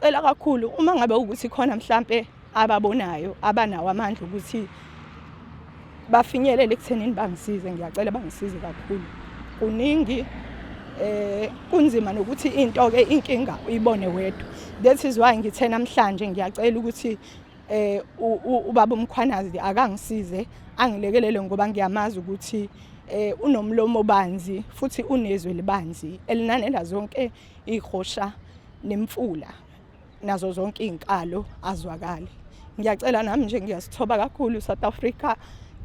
Ngiyacela kakhulu uma ngabe ukuthi khona mhlampe ababonayo abanawo amandla ukuthi bafinyelele ekuthenini bangisize, ngiyacela bangisize kakhulu. Kuningi kunzima nokuthi into ke inkinga uyibone wedwa. That is why ngithe namhlanje ngiyacela ukuthi ubaba uMkhwanazi akangisize angilekelele ngoba ngiyamazi ukuthi unomlomo obanzi futhi unezwi elibanzi elinanela zonke ihosha nemfula nazo zonke izinkalo azwakale. Ngiyacela nami nje ngiyasithoba kakhulu South Africa,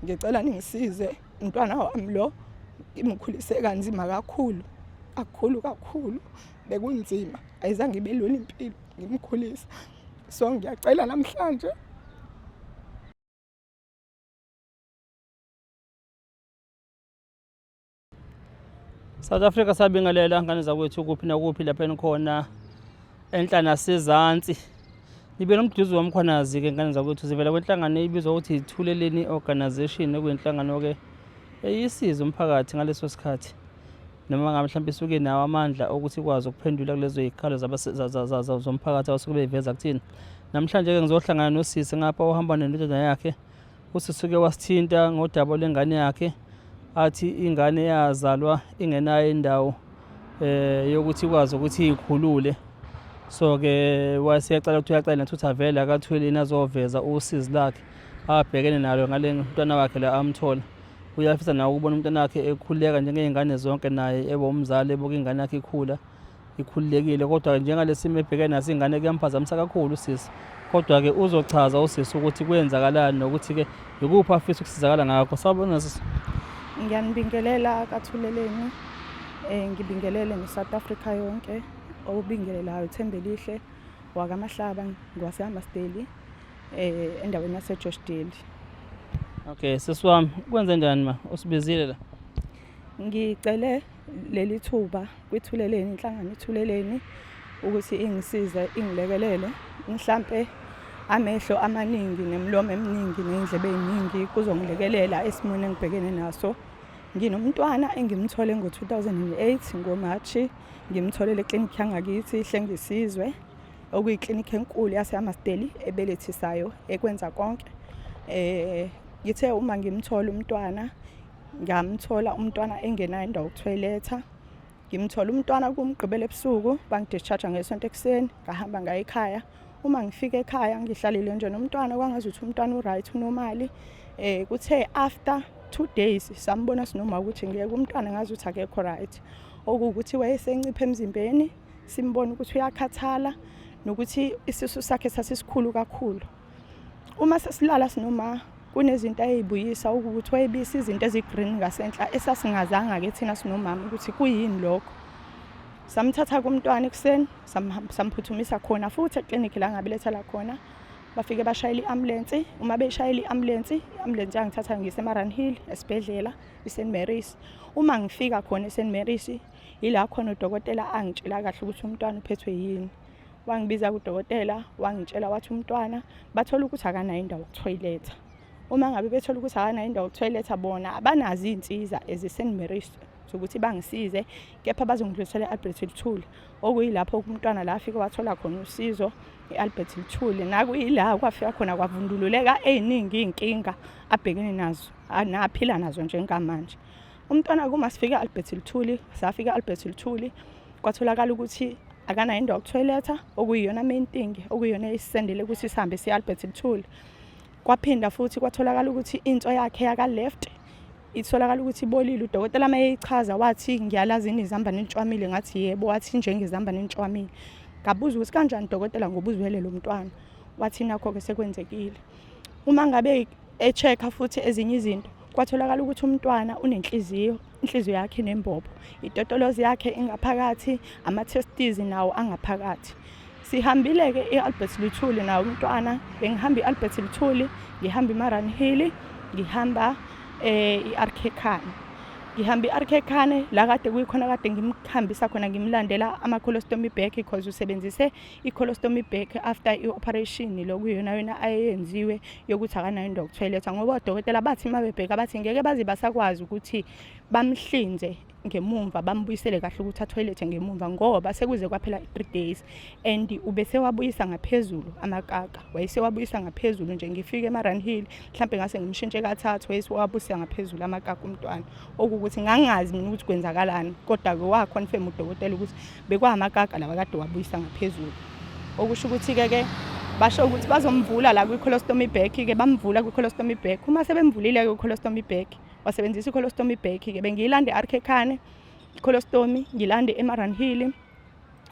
ngicela ningisize umntwana wami lo ngimkhulise kanzima kakhulu kakhulu kakhulu, bekunzima, ayizange ibe lula impilo ngimkhulisa. So ngiyacela namhlanje. South Africa sabingelela ngane zakwethu kuphi nakuphi lapha enikhona enhla nasezansi. Nibe nomduduzi waMkhwanazi ke ngane zakwethu zivela kwenhlangano ebizwa ukuthi Ithuleleni Organization okuyinhlangano ke eyisiza umphakathi ngaleso sikhathi noma ngabe mhlawumbe isuke nawo amandla okuthi ikwazi ukuphendula kulezo yikhalo zomphakathi abasuke beyiveza kuthina. Namhlanje ke ngizohlangana nosisi ngapha ohamba nendodana yakhe. Usisi uke wasithinta ngodaba lwengane yakhe athi ingane yazalwa ingenayo indawo yokuthi ikwazi ukuthi ikhulule. So ke waseyacela ukuthi uyacela nathi ukuthi avele akathweleni azoveza usizi lakhe abhekene nalo ngale mntwana wakhe la amthola. Uyafisa nawe ukubona umntwana wakhe ekhululeka njengey'ngane zonke naye ebe umzali ebuka ingane yakhe ikhula ikhululekile, kodwa njengalesimo ebhekene naso ingane kuyamphazamisa kakhulu usisi. Kodwa-ke uzochaza usisi ukuthi kwenzakalani nokuthi-ke ikuphi afisa ukusizakala ngakho. Sawubona sisi. Ngiyanibingelela kaThuleleni, ngibingelele ne-South Africa yonke, obingelelayo Thembelihle wakaMahlaba ngwaseHammarsdale endaweni yaseJoshdale. Okay, sisi wami, kwenze njani ma? Usibizile la? Ngicele leli thuba kwiThuleleni, inhlangano iThuleleni ukuthi ingisize ingilekelele mhlampe amehlo amaningi nemilomo eminingi ney'ndlebe ey'ningi kuzongilekelela esimweni engibhekene naso. Nginomntwana engimthole ngo-2008 ngoMarch, ngimtholele eklinikhi yangakithi iHlengisizwe, okuyiklinikhi enkulu yaseHammarsdale ebelethisayo ekwenza konke. Ngithe uma ngimthola umntwana ngamthola umntwana engenayo indawo yokuthoyiletha, ngimthola umntwana kuMgqibelo ebusuku, bangi-discharge ngeSonto ekuseni, ngahamba ngaya ekhaya. Uma ngifika ekhaya ngihlalile nje nomntwana kwangazuthi umntwana u-right unomali. Kuthe after 2 days sambona sinoma ukuthi ngeke umntwana ngazuthi akekho right, okuwukuthi wayesencipha emzimbeni, simbona ukuthi uyakhathala nokuthi isisu sakhe sasisikhulu kakhulu. Uma sesilala sinoma kunezinto ayeyibuyisa ukuthi wayebuyisa izinto ezi-green ngasenhla esasingazanga-ke thina sinomama ukuthi kuyini lokho. Samthatha kumntwana ekuseni samphuthumisa khona futhi eklinikhi la ngabelethela khona. Bafike bashayela i-ambulensi, uma beyishayela i-ambulensi, i-ambulensi yangithatha ngiyise eMariannhill esibhedlela i-St Mary's. Uma ngifika khona e-St Mary's yila khona udokotela angitshela kahle ukuthi umntwana uphethwe yini. Wangibiza kudokotela wangitshela wathi umntwana bathola ukuthi akanayo indawo yokuthoyiletha. Uma ngabe bethola ukuthi akanayo indawo yokuthoyiletha bona abanazo iy'nsiza eze-St Mary's zokuthi bangisize, kepha bazongidlulisela e-Albert Luthuli, okuyilapho umntwana la afike wathola khona usizo e-Albert Luthuli. Nakuyila kwafika khona kwavundululeka ey'ningi iy'nkinga abhekene nazo naphila nazo njengamanje. Umntwana kuma sifika e-Albert Luthuli, safika e-Albert Luthuli kwatholakala ukuthi akanayo indawo yokuthoyiletha, okuyiyona main thing, okuyiyona esisendele ukuthi sihambe siye e-Albert Luthuli. Kwaphinda futhi kwatholakala ukuthi inso yakhe yaka-left itholakala ukuthi ibolile. Udokotela uma eyichaza wathi ngiyalazi yini izambane elitshwamile, ngathi yebo, wathi njengezambane elitshwamile. Ngabuza ukuthi kanjani dokotela ngoba uzwele lo mntwana, wathi nakho-ke sekwenzekile. Uma ngabe e-check-a futhi ezinye izinto kwatholakala ukuthi umntwana unenhliziyo, inhliziyo yakhe inembobo, itotolozi yakhe ingaphakathi, ama-testes nawo angaphakathi. Sihambile-ke i-Albert Luthuli nawo umntwana, bengihamba i-Albert Luthuli, ngihamba i-Mariannhill, ngihamba i-RK Khan. Ngihamba i-RK Khan la kade kuyikhona kade ngimhambisa khona ngimlandela ama-colostomy bag because usebenzise i-colostomy bag after i-operation lokuyona yona ayenziwe yokuthi akanayo indawo yokuthoyiletha, ngoba odokotela bathi uma bebheka bathi ngeke baze basakwazi ukuthi Bamhlinze ngemumva, bambuyisele kahle ukuthi athoyilethe ngemumva ngoba sekuze kwaphela 3 days and ubesewabuyisa ngaphezulu amakaka, wayesewabuyisa ngaphezulu nje. Ngifike ema-Run Hill mhlampe ngase ngimshintshe kathathu, wayesewabuyisa ngaphezulu amakaka umntwana, okuwukuthi ngangazi mina ukuthi kwenzakalani, kodwa-ke wa-confirm udokotela ukuthi bekwamakaka lawa kade wabuyisa ngaphezulu. Okusho ukuthi-ke ke basho ukuthi bazomvula la kwi-colostomy bag-ke, bamvula kwi-colostomy bag. Uma sebemvulile-ke kwi-colostomy bag, wasebenzisa i-colostomy bag-ke, bengiyilanda e-RK Khan i-colostomy, ngilande ema-Run Hill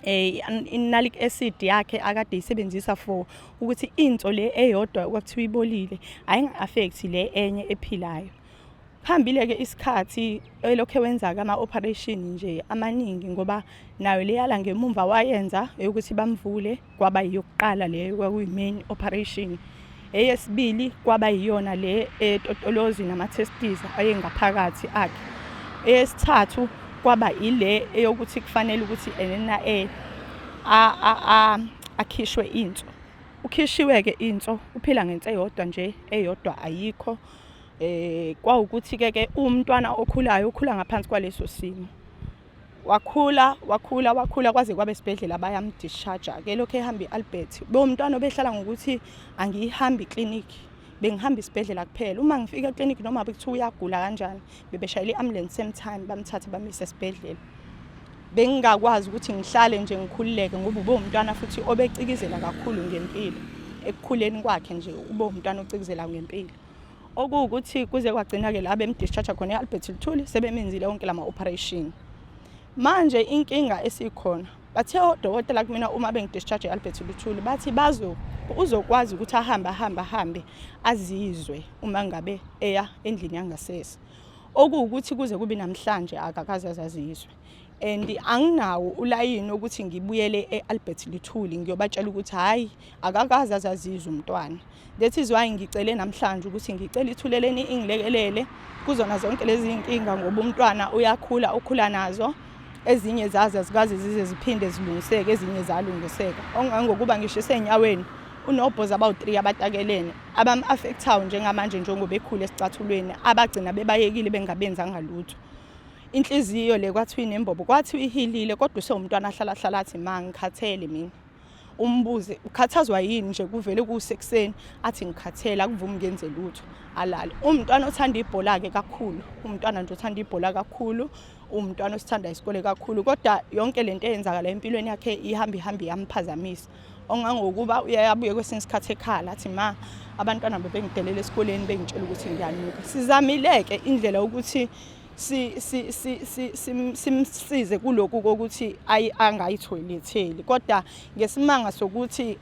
i-nalic acid yakhe akade isebenzisa for ukuthi inso le eyodwa kwakuthiwa ibolile ayinga-affect le enye ephilayo. Hambile-ke isikhathi elokhu wenza-ke ama-operation nje amaningi, ngoba nayo leyala ngemumva wayenza eyokuthi bamvule, kwaba yiyokuqala leyo, kwakuyi-main operation. Eyesibili kwaba yiyona le etotolozi nama-testes ayengaphakathi akhe. Eyesithathu kwaba ile eyokuthi kufanele ukuthi enena akhishwe inso. Ukhishiwe-ke inso, uphila ngenso eyodwa nje, eyodwa ayikho. Kwawukuthi-ke ke umntwana okhulayo ukhula ngaphansi kwaleso simo. Wakhula, wakhula, wakhula kwaze kwabe esibhedlela bayam-discharge-ke, lokhu ehamba i-Albert. Bewumntwana obehlala ngokuthi angiyihambi iklinikhi, bengihamba isibhedlela kuphela. Uma ngifika eklinikhi noma bekuthiwa uyagula kanjani, bebeshayela i-ambulance same time bamthathe bamise esibhedlela. Bengingakwazi ukuthi ngihlale nje ngikhululeke ngoba ube umntwana futhi obecikizela kakhulu ngempilo. Ekukhuleni kwakhe nje ube umntwana ocikizela ngempilo. Okuwukuthi kuze kwagcina-ke la bem-discharge khona e-Albert Luthuli, sebemenzile wonke lama operation. Manje inkinga esikhona, bathe odokotela kumina uma bengi-discharge e-Albert Luthuli, bathi bazo uzokwazi ukuthi ahambe ahambe ahambe azizwe uma ngabe eya endlini yangasese. Okuwukuthi kuze kube namhlanje akakaze azazizwe. And anginawo ulayini ukuthi ngibuyele e-Albert Luthuli ngiyobatshela ukuthi hhayi, akakaze azazizwe umntwana. That is why ngicele namhlanje ukuthi ngicela iThuleleni ingilekelele kuzona zonke lezi zinkinga, ngoba umntwana uyakhula, ukhula nazo. Ezinye zazo azikaze zize ziphinde zilungiseke, ezinye zalungiseka. Ongangokuba ngisho esenyaweni unobhozi abawu-3 abatakelene abam-affect-ayo njengamanje njengoba ekhula esicathulweni, abagcina bebayekile bengabenzanga lutho. Inhliziyo le kwathiwa inembobo, kwathiwa ihilile, kodwa usewumntwana ahlala hlala athi ma ngikhathele mina. Umbuze ukhathazwa yini nje, kuvele kusekuseni athi ngikhathele, akuvumi ngenze lutho, alale. Umntwana othanda ibhola-ke kakhulu, umntwana nje othanda ibhola kakhulu, umntwana osithanda isikole kakhulu, kodwa yonke lento eyenzakala empilweni yakhe ihamba ihamba iyamphazamisa. Ongangokuba uyabuye kwesinye isikhathi ekhala athi ma abantwana bebengidelela esikoleni bengitshela ukuthi ngiyanuka. Sizamile-ke indlela yokuthi simsize kulokhu kokuthi angayithoyiletheli, kodwa ngesimanga sokuthi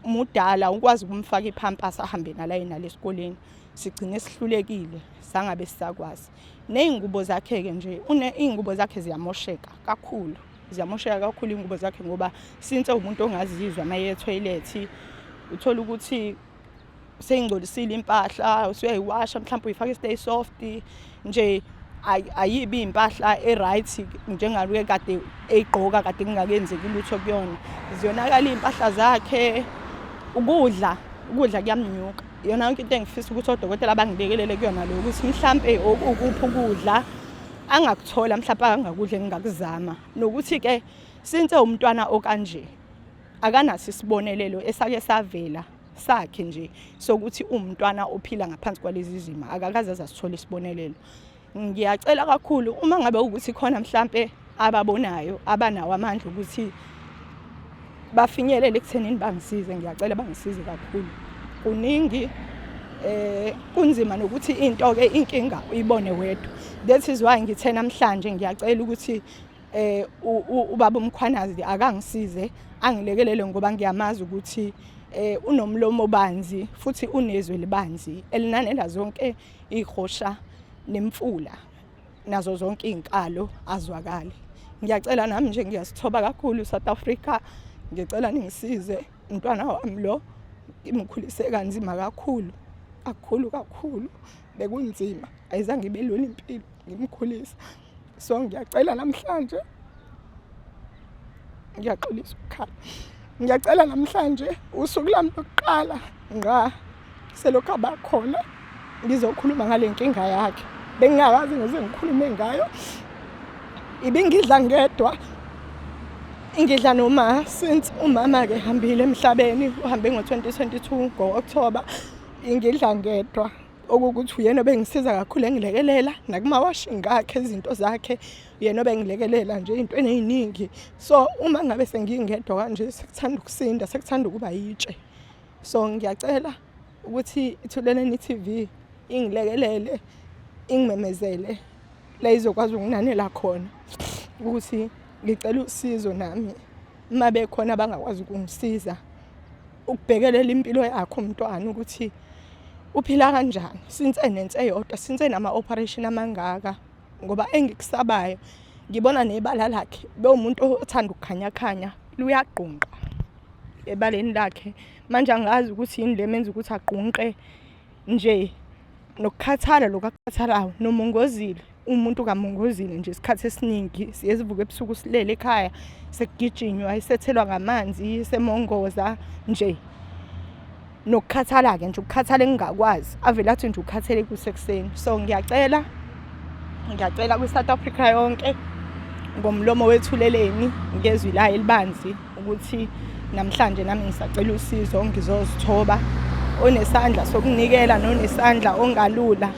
mudala ukwazi ukumfaka iphampasi ahambe nala nale esikoleni, sigcine sihlulekile sangabe sisakwazi. Ney'ngubo zakhe-ke nje, iy'ngubo zakhe ziyamosheka kakhulu, ziyamosheka kakhulu iy'ngubo zakhe, ngoba since umuntu ongazizwa uma eya ethoyilethi, uthola ukuthi seyingcolisile impahla, usuyayiwasha mhlawumbe uyifaka i-stay soft nje, ayibi impahla e-right njengaloku kade eyigqoka kade kungakenzeki lutho kuyona. Ziyonakala iy'mpahla zakhe, ukudla ukudla kuyamnyuka. Iyona yonke into engifisa ukuthi odokotela bangilekelele kuyona lo, ukuthi mhlampe ukuphi ukudla angakuthola, mhlampe angakudla engingakuzama. Nokuthi-ke since umntwana okanje akanaso isibonelelo esake savela sakhe nje sokuthi umntwana ophila ngaphansi kwalezi zimo, akakaze azasithola isibonelelo. Ngiyacela kakhulu uma ngabe ukuthi khona mhlampe ababonayo abanawo amandla ukuthi bafinyelele ekuthenini bangisize, ngiyacela bangisize kakhulu. Kuningi kunzima nokuthi into ke inkinga uyibone wedwa. That is why ngithe namhlanje ngiyacela ukuthi ubaba uMkhwanazi akangisize angilekelele, ngoba ngiyamazi ukuthi unomlomo obanzi futhi unezwi elibanzi elinanela zonke ihosha nemfula nazo zonke izinkalo azwakale. Ngiyacela nami nje, ngiyasithoba kakhulu South Africa, ngicela ningisize, umntwana wami lo ngimkhulise kanzima kakhulu kakhulu kakhulu, bekunzima, ayizange ibe lula impilo ngimkhulisa. So ngiyacela namhlanje, ngiyaxolisa ukukhala, ngiyacela namhlanje usuku lami lokuqala ngqa selokhu abakhona ngizokhuluma ngale nkinga yakhe. Bengingakaze ngize ngikhulume ngayo. Ibingidla ngedwa. Ingidla noma since umama ke hambile emhlabeni, uhambe ngo-2022 ngo-October. Ingidla ngedwa. Okuwukuthi uyena obengisiza kakhulu engilekelela nakuma-washing akhe izinto zakhe, uyena obengilekelela nje ey'ntweni ey'ningi. So uma ngabe sengingedwa kanje sekuthanda ukusinda, sekuthanda ukuba yitshe. So ngiyacela ukuthi iThuleleni TV ingilekelele, ingimemezele la izokwazi ukunanela khona ukuthi ngicela usizo nami uma bekhona abangakwazi ukungisiza ukubhekelela impilo yakhe umntwana ukuthi uphila kanjani since enense eyodwa, since enama-operation amangaka. Ngoba engikusabayo ngibona nebala lakhe bewumuntu othanda ukukhanyakhanya, luyagqunqa ebaleni lakhe. Manje angazi ukuthi yini le menza ukuthi agqunqe nje, nokukhathala lokhu akukhathalayo nomongozile, umuntu kamongozile nje isikhathi esiningi. Siye sivuke ebusuku silele ekhaya sekugijinywa, esethelwa ngamanzi, semongoza nje. Nokukhathala-ke nje, ukukhathala engingakwazi, avele athi nje ukhathele kusekuseni. So ngiyacela, ngiyacela kwi-South Africa yonke ngomlomo weThuleleni ngezwi layo elibanzi ukuthi namhlanje nami ngisacela usizo, ngizozithoba. Onesandla sokunikela nonesandla ongalula,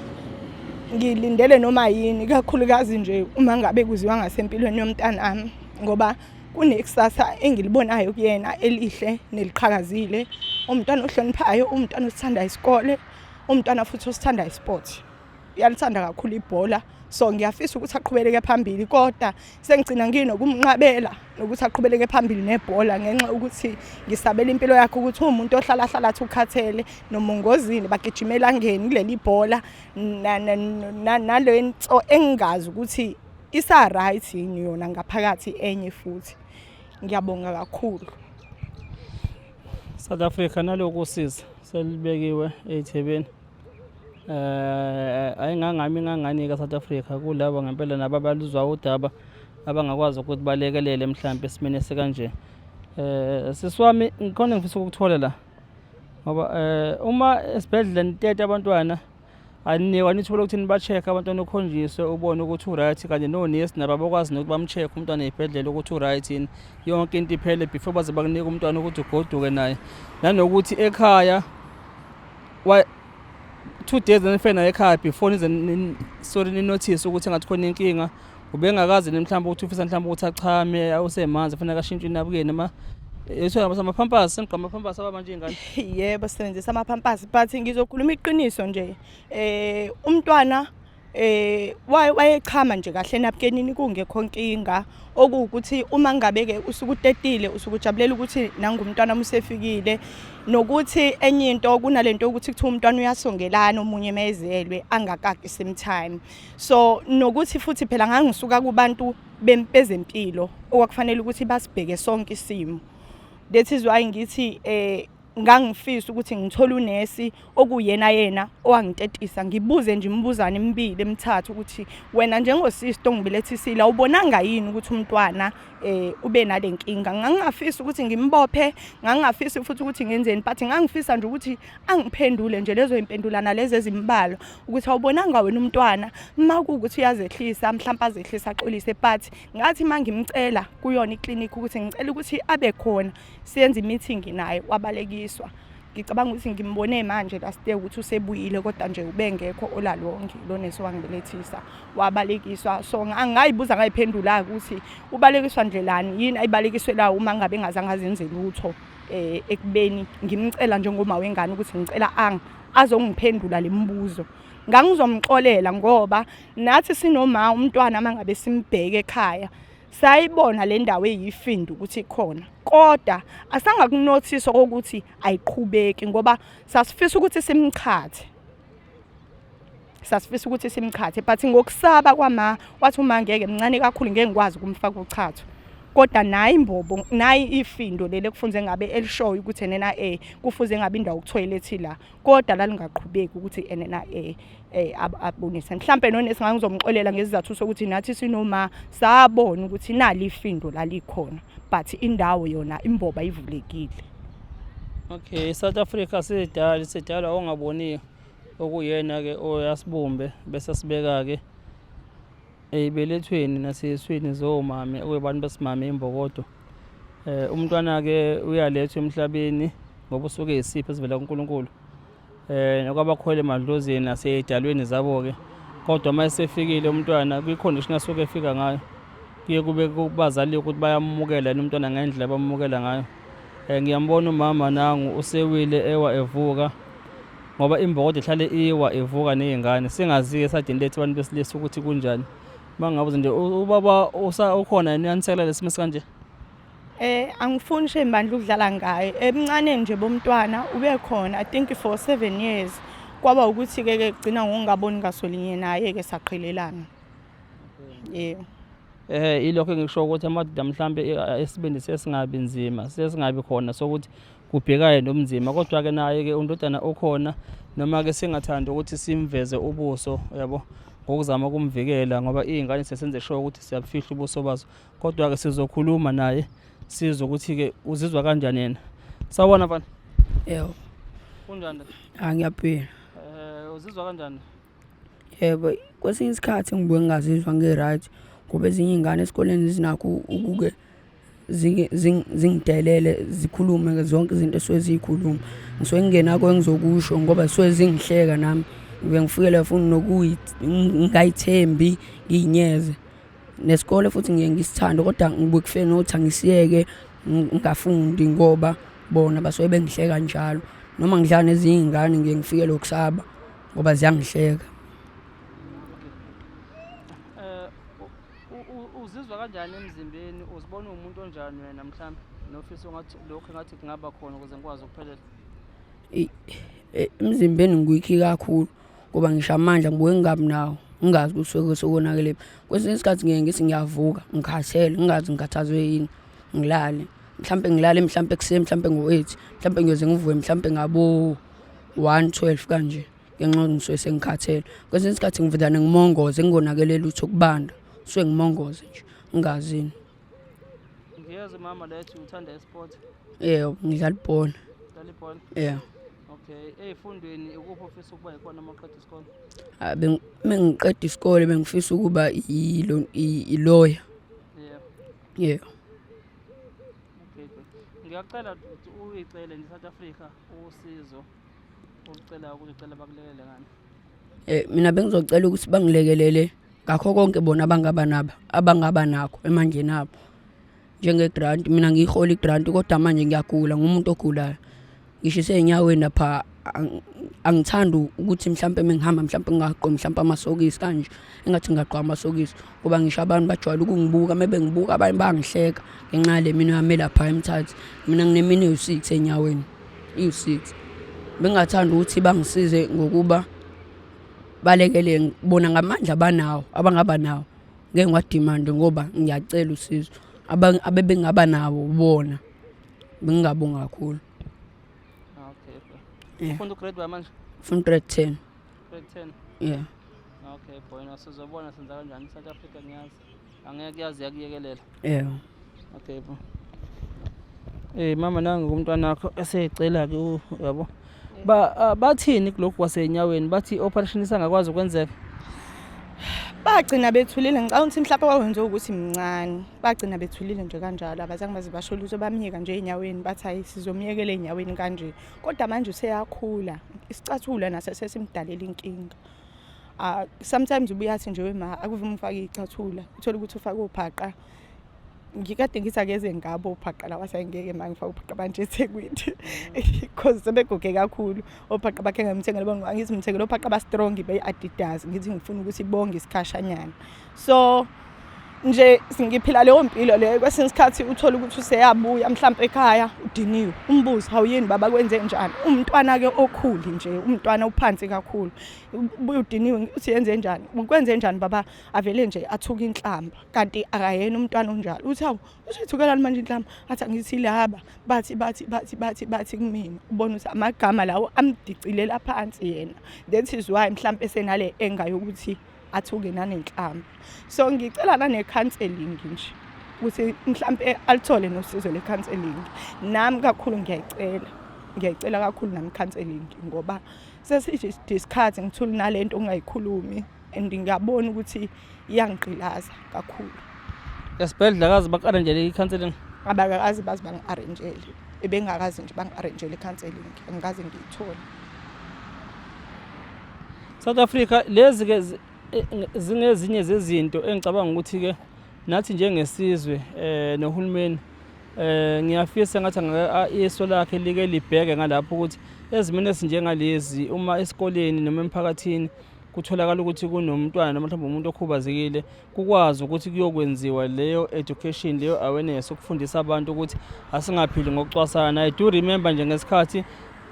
ngilindele noma yini, ikakhulukazi nje uma ngabe kuziwa ngasempilweni yomntanami, ngoba kunekusasa engilibonayo kuyena elihle neliqhakazile. Umntwana ohloniphayo, umntwana osithandayo isikole, umntwana futhi osithandayo isport. Uyalithanda kakhulu ibhola, so ngiyafisa ukuthi aqhubeleke phambili, kodwa sengigcina nginokumnqabela nokuthi aqhubeleke phambili nebhola ngenxa yokuthi ngisabela impilo yakhe ukuthi uwumuntu ohlala hlala athi ukhathele nomongozini, bagijima elangeni kuleli bhola nale nto engingazi ukuthi isa-right yini yona ngaphakathi enye futhi. Ngiyabonga kakhulu. South Africa naloku usizo selibekiwe ey'thebeni. Ayingangami ingangani ka South Africa kulabo ngempela nabo abaluzwa udaba abangakwazi ukuthi balekelele mhlampe esimeni esikanje. Sisi wami ngikhona ngifisa ukukuthola la ngoba uma esibhedlela nitete abantwana aninikwa nithuba lokuthi niba-check abantwana, ukhonjiswe ubone ukuthi u-right, kanye nonesi nabo abakwazi nokuthi bam-check umntwana ey'bhedlela ukuthi u-right yini, yonke into iphele before baze bakunike umntwana ukuthi ugoduke naye. Nanokuthi ekhaya 2 days nifike naye ekhaya before nize sorry ni-notice ukuthi engathi khona inkinga, ubengakazi mhlawumbe ukuthi ufisa mhlawumbe ukuthi achame, usemanzi kufanele ashintshe inabukeni noma ethiwa ama-pampers, senigqoka ama-pampers aba manje iy'ngane. Yebo, sisebenzisa ama-pampers, but ngizokhuluma iqiniso nje. Umntwana wayechama nje kahle enapkenini kungekho nkinga, okuwukuthi uma ngabe ke usuke utetile usuke ujabulela ukuthi nangu umntwana usefikile. Nokuthi enye into kunalento yokuthi kuthiwa umntwana uyasongelana omunye mezelwe angakaki same time. So nokuthi futhi phela ngangisuka kubantu bezempilo okwakufanele ukuthi basibheke sonke isimo. That is why ngithi ngangifisa ukuthi ngithole unesi okuyena yena owangitetisa, ngibuze nje imibuzane emibili emithathu ukuthi wena njengosister ongibelethisile awubonanga yini ukuthi umntwana ube nale nkinga. Ngangingafisi ukuthi ngimbophe, ngangingafisi futhi ukuthi ngenzeni, but ngangifisa nje ukuthi angiphendule nje lezo impendulana lezi ezimbalwa ukuthi awubonanga wena umntwana uma kuwukuthi uyazehlisa, mhlawumbe azehlisa axolise. But ngathi uma ngimcela kuyona iklinikhi ukuthi ngicela ukuthi abe khona siyenze i-meeting naye, wabalekiswa. Ngicabanga ukuthi ngimbone manje last year ukuthi usebuyile, kodwa nje ubengekho olalonke lo nesi wangibelethisa, wabalekiswa. So ngayibuza ngayiphendula ukuthi ubalekiswa ndlelani, yini ayibalekiswelayo uma ngabe engazange azenze lutho, ekubeni ngimcela njengoma wengane ukuthi ngicela azongiphendula le mibuzo. Ngangizomxolela ngoba nathi sinoma umntwana uma ngabe simbheke ekhaya sayibona le ndawo eyifindo ukuthi ikhona, kodwa asangakunothisa ukuthi ayiqhubeki ngoba sasifisa ukuthi simchathe, sasifisa ukuthi simchathe, but ngokusaba kwama wathi uma ngeke mncane kakhulu ngeke ngikwazi ukumfaka uchatho. Kodwa nayi imbobo, nayi ifindo leli ekufunze ngabe elishoyo ukuthi enena kufuze ngabe indawo yokuthoyilethi la, kodwa lalingaqhubeki ukuthi enena abonise. Mhlambe nonesi ngangizomxolela ngesizathu sokuthi nathi sinoma sabona ukuthi nali ifindo lalikhona, but indawo yona imboba ivulekile. Okay, South Africa sidala sidala ongaboniyo. Okuyena-ke oyasibumbe bese sibeka-ke ey'belethweni naseyiswini zomame okuyibantu besimame imbokodo. Umntwana-ke uyalethwa emhlabeni ngoba usuke eyisipho esivela kuNkulunkulu. Nokwabakholwa emadlozini nasey'dalweni zabo-ke. Kodwa uma esefikile umntwana kwi-condition asuke efika ngayo, kuye kube kubazali ukuthi bayamukela yini umntwana ngendlela abamukela ngayo. Ngiyambona umama nangu usewile ewa evuka ngoba imbokodo ihlale iwa ivuka ney'ngane. Singazi-ke esadini lethu abantu besilisa ukuthi kunjani. Uma ngabuza nje ubaba ukhona yini uyanisekela lesimo esikanje? Angifuni shame bandla ukudlala ngaye. Ebuncaneni nje bomntwana ube khona I think for 7 years. Kwaba ukuthi ke ke kugcina ngokungaboni ngasolinye naye ke saqhelelana. Yebo. Ilokho engikusho ukuthi amadoda mhlambe esibindi sesingabi nzima, sesingabi khona sokuthi kubhekane nobunzima kodwa ke naye ke undodana ukhona noma ke singathandi ukuthi simveze ubuso yabo ngokuzama ukumvikela ngoba iy'ngane sesenze sure ukuthi siyabufihla ubuso bazo. Kodwa-ke sizokhuluma naye sizwe ukuthi-ke uzizwa kanjani yena. Sawubona mfana. Yebo. Kunjani? Ah ngiyaphila. Uzizwa kanjani? Yebo, kwesinye isikhathi ngibuye ngingazizwa ngi-right ngoba ezinye iy'ngane esikoleni zinakho ukuke zingidelele zikhulume zonke izinto esuke ziyikhuluma. Ngisuke ngingenakho engizokusho ngoba zisuke zingihleka nami. Ngibuye ngifikele futhi ngingayithembi ngiyinyeze. Nesikole futhi ngiye ngisithande kodwa ngibuye kufike nokuthi angisiyeke ngingafundi ngoba bona basuke bengihleka njalo. Noma ngidlala nezinye iy'ngane ngiye ngifikelwe ukusaba ngoba ziyangihleka. Uzizwa kanjani emzimbeni? Uzibona uwumuntu onjani wena mhlampe nofisa ungathi lokhu engathi kungaba khona ukuze ngikwazi ukuphelela? Emzimbeni ngiwikhi kakhulu. Ngoba ngisho amandla ngibuye ngingabi nawo, ngingazi ukuthi kusuke sekonakelephi. Kwesinye isikhathi ngiye ngithi ngiyavuka ngikhathele, ngingazi ngikhathazwe yini, ngilale. Mhlampe ngilale mhlampe ekuseni mhlampe ngo-eight, mhlampe ngiyoze ngivuke mhlampe ngabo-one, 12 kanje ngenxa yokuthi ngisuke sengikhathele. Kwesinye isikhathi ngivedane ngimongoze ngingonakele lutho kubanda, ngisuke ngimongoze nje ngingazi yini. Ngiyezwa mama la ethi uthanda i-sport. Yebo, ngidlala ibhola. Udlala ibhola? Yeah. Okay, ey'fundweni ikuphi ofisa ukuba yikhona uma uqeda isikole? Ah, mengiqeda isikole bengifisa ukuba i-lawyer. Yeah. Yeah. Okay, good. Ngiyacela ukuthi uyicele nje South Africa usizo olucelayo ukuthi ucela bakulekelele ngani. Mina bengizocela ukuthi bangilekelele ngakho konke bona abangaba nabo abangaba nakho emandleni abo. Njenge-grant, mina ngiyihola i-grant kodwa manje ngiyagula ngumuntu ogulayo. Ngishise ey'nyaweni lapha angithandi ukuthi mhlampe mengihamba mhlampe ngingagqoki mhlampe amasokisi kanje, engathi ngingagqoka amasokisi ngoba ngisho abantu bajwayele ukungibuka uma bengibuka abanye bayangihleka ngenxa yale minwe yami elapha eMthatha. Mina ngineminwe ewu-six enyaweni, iwu-six. Bengingathanda ukuthi bangisize ngokuba balekele bona ngamandla abanawo abangaba nawo. Ngeke ngiwadimande ngoba ngiyacela usizo abebengaba nawo bona bengingabonga kakhulu. Okay. Yeah. Ufunda ugrade bani manje? Ufunda grade 10. Grade 10. Yeah. Okay boy, no sizobona senza kanjani South Africa ngiyazi. Angeke yazi yakuyekelela. Yeah. Okay bo. Mama nangu umntwana wakho esecela ke uyabo. Ba bathini kulokhu kwasenyaweni bathi operation isangakwazi ukwenzeka? Bagcina bethulile ngicabanga ukuthi mhlawumbe kwakwenziwa ukuthi mncane. Bagcina bethulile nje kanjalo abazange baze basho lutho bamyeka nje ey'nyaweni bathi hayi sizomyekela ey'nyaweni kanje. Kodwa manje useyakhula isicathulo naso sesimdalela inkinga. Ah sometimes ubuye athi nje wema akuve umfake iy'cathula uthole ukuthi ufake ophaqa. Ngikade ngithi akeze ngabo ophaqa lawa ngeke ma ngifake ophaqa manje eThekwini because sebeguge kakhulu ophaqa bakhe ngamthengela bonke angithi ngimthengele ophaqa ba-strong be-Adidas ngithi ngifuna ukuthi bonge isikhashanyana so nje ngiphila leyo mpilo leyo kwesinye isikhathi uthole ukuthi useyabuya mhlampe ekhaya udiniwe umbuzo hawu yini baba kwenze njani umntwana-ke okhuli nje umntwana uphansi kakhulu ubuye udiniwe uthi yenze njani ukwenze njani baba avele nje athuke inhlamba kanti akayena umntwana onjalo uthi hawu usuyithukelani manje inhlamba athi angithi laba bathi bathi bathi bathi bathi kumina ubona ukuthi amagama lawo amdicilela phansi yena that is why mhlampe senale enga yokuthi athuke nanenhlamba so ngicela nane-counseling nje ukuthi mhlampe alithole nosizo le-counseling nami kakhulu ngiyayicela. Ngiyayicela kakhulu nami counseling ngoba sesiyisikhathi ngithule nalento ongayikhulumi and ngiyabona ukuthi iyangigqilaza kakhulu. Esibhedlela kaze baku-arranjele i-counseling? Abakaze baze bangi-arranjele, ebengakaze nje bangi-arranjele i-counseling, angikaze ngiyithole. South Africa lezi ke zingezinye zezinto engicabanga ukuthi ke nathi njengesizwe nohulumeni ngiyafisa ngathi iso lakhe like libheke ngalapho ukuthi ezimeni ezinjengalezi uma esikoleni noma emphakathini kutholakala ukuthi kunomntwana noma mhlawumbe umuntu okhubazekile, kukwazi ukuthi kuyokwenziwa leyo education, leyo awareness, ukufundisa abantu ukuthi asingaphili ngokucwasana. I do remember nje ngesikhathi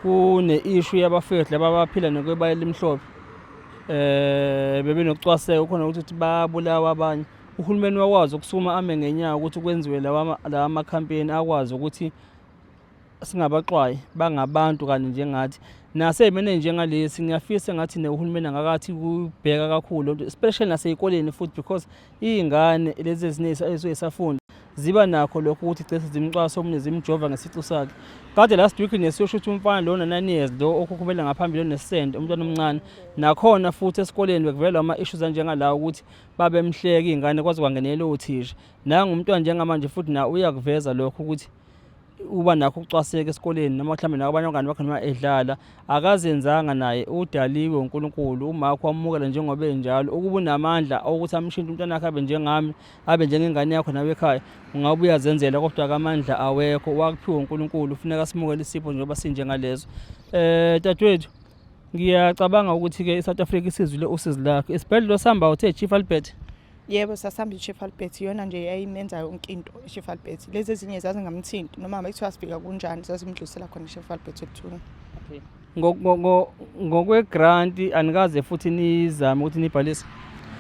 kune-issue yabafethu laba abaphila nokwebala elimhlophe, bebenokucwaseka khona ukuthi babulawa abanye. Uhulumeni wakwazi ukusukuma ame ngenyawo ukuthi kwenziwe lawa ama-campaign akwazi ukuthi singabaxwayi, bangabantu kanye njengathi. Nasey'meni ey'njengalesi ngiyafisa engathi nohulumeni angakathi kubheka kakhulu lento, especially nasey'koleni futhi, because iy'ngane lezi ezinye ey'suke zisafunda ziba nakho lokho ukuthi gcine zimcwasa omunye zimjova ngesicu sakhe. Kade last week nje siyosho ukuthi umfana lona 9 years lo okhukhumela ngaphambili onesende, umntwana omncane, nakhona futhi esikoleni bekuvela ama-issues anjengalawo ukuthi babemhleka iy'ngane kwaze kwangenela othisha. Nangu umntwana njengamanje futhi na uyakuveza lokho ukuthi uba nakho ukucwaseka esikoleni noma mhlawumbe nabanye abangani bakhe noma edlala, akazenzanga naye, udaliwe uNkulunkulu, umakho wamukela njengoba enjalo. Ukuba unamandla okuthi amshintshe umntwana wakhe abe njengami, abe njengengane yakho nawe ekhaya, ungabe uyazenzela, kodwa-ke amandla awekho, wakuphiwa uNkulunkulu, funeka simukele isipho njengoba sinjengaleso. Dadewethu, ngiyacabanga ukuthi-ke i-South Africa isizwile usizi lakho. Isibhedlela osihamba uthe Chief Albert? Yebo, sasihamba i-Chief Albert, iyona nje yayimenza yonke into i-Chief Albert. Lezi ezinye zazingamthinti noma ngabe kuthiwa sifika kunjani, zazimdlulisela khona i-Chief Albert ekuthuleni. Okay. Ngokwe-grant anikaze futhi nizame ukuthi nibhalise?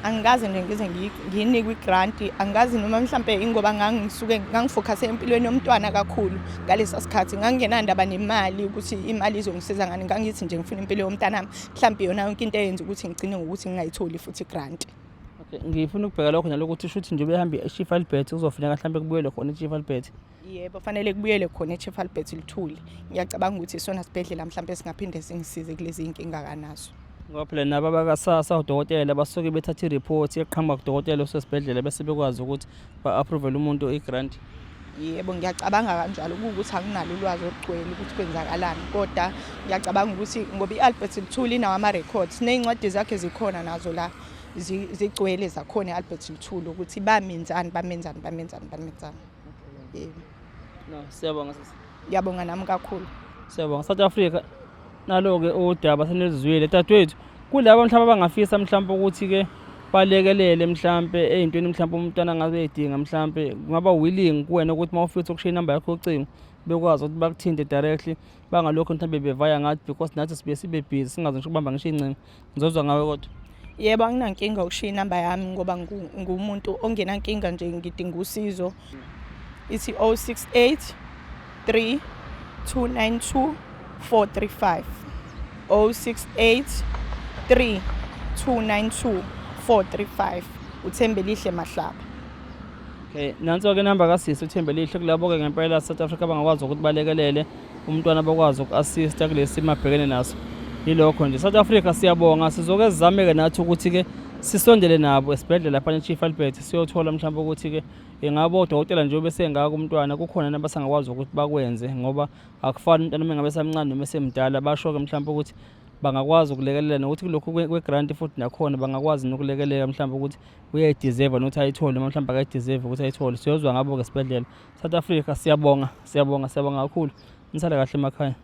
Angikaze nje ngize ngiyinikwe i-grant, angikaze noma mhlampe ingoba ngangisuke ngangifokhase empilweni yomntwana kakhulu ngalesa sikhathi, ngangingenandaba nemali ukuthi imali izongisiza ngani, ngangithi nje ngifuna impilo yomntanami. Mhlampe iyona yonke into eyenza ukuthi ngigcine ngokuthi ngingayitholi futhi i-grant. Okay, ngifuna ukubheka lokho nalokuthi kusho ukuthi njengoba ehamba i-Chief Albert kuzofuneka mhlampe kubuyelwe khona i-Chief Albert. Yebo, fanele kubuyele khona e-Chief Albert Luthuli. Ngiyacabanga ukuthi isona sibhedlela mhlampe singaphinde singisize kulezi inkinga kanazo. Ngoba phela nabo abakasasa odokotela basuke bethatha i-report eqhamuka kudokotela osesibhedlela bese bekwazi ukuthi ba-approve umuntu i-grant. Yebo, ngiyacabanga kanjalo, kuwukuthi anginalo ulwazi olugcwele ukuthi kwenzakalani, kodwa ngiyacabanga ukuthi ngoba i-Albert Luthuli inawo ama-records, ney'ncwadi zakhe zikhona nazo la, zigcwele zakhona i-Albert Luthuli ukuthi bamenzani, bamenzani, bamenzani, bamenzani. Yebo. No, siyabonga sisi. Ngiyabonga nami kakhulu. Siyabonga. South Africa nalo-ke udaba senilizwile. Dadewethu, kulabo mhlawumbe abangafisa mhlawumbe ukuthi-ke balekelele mhlampe ey'ntweni mhlampe umntwana angabe edinga, mhlampe kungaba willing kuwena ukuthi uma ufisa ukushiya inamba yakho yocingo bekwazi ukuthi bakuthinte directly, bangalokhu mhlambe bevaya ngathi, because nathi sibuye sibe busy singazi ngisho ukubamba ngisho iy'ncingo. Ngizozwa ngawe kodwa. Yebo, anginankinga ukushiya inamba yami ngoba ngumuntu ongenankinga nje, ngidinga usizo. Ithi 068 3 292 435. 068 3 292 435. uThembelihle Mahlaba. Okay, nanso-ke inamba kasisi uThembelihle, kulabo-ke ngempela South Africa bangakwazi ukuthi balekelele umntwana, bakwazi uku-assista kulesi simo abhekene naso. Yilokho nje. South Africa siyabonga, sizoke sizame-ke nathi ukuthi-ke sisondele nabo esibhedlela lapha e-Chief Albert, siyothola mhlawumbe ukuthi-ke ingabe odokotela nje besengaka umntwana kukhona nabasangakwazi ukuthi bakwenze, ngoba akufani umntwana uma ngabe esamncane noma esemdala. Basho-ke mhlawumbe ukuthi bangakwazi ukulekelela nokuthi kulokhu kwe-grant futhi nakhona bangakwazi nokulekelela mhlawumbe ukuthi uyayideserve nokuthi ayithole noma mhlawumbe akayideserve ukuthi ayithole. Siyozwa ngabo-ke esibhedlela. South Africa siyabonga, siyabonga, siyabonga kakhulu. Nisale kahle emakhaya.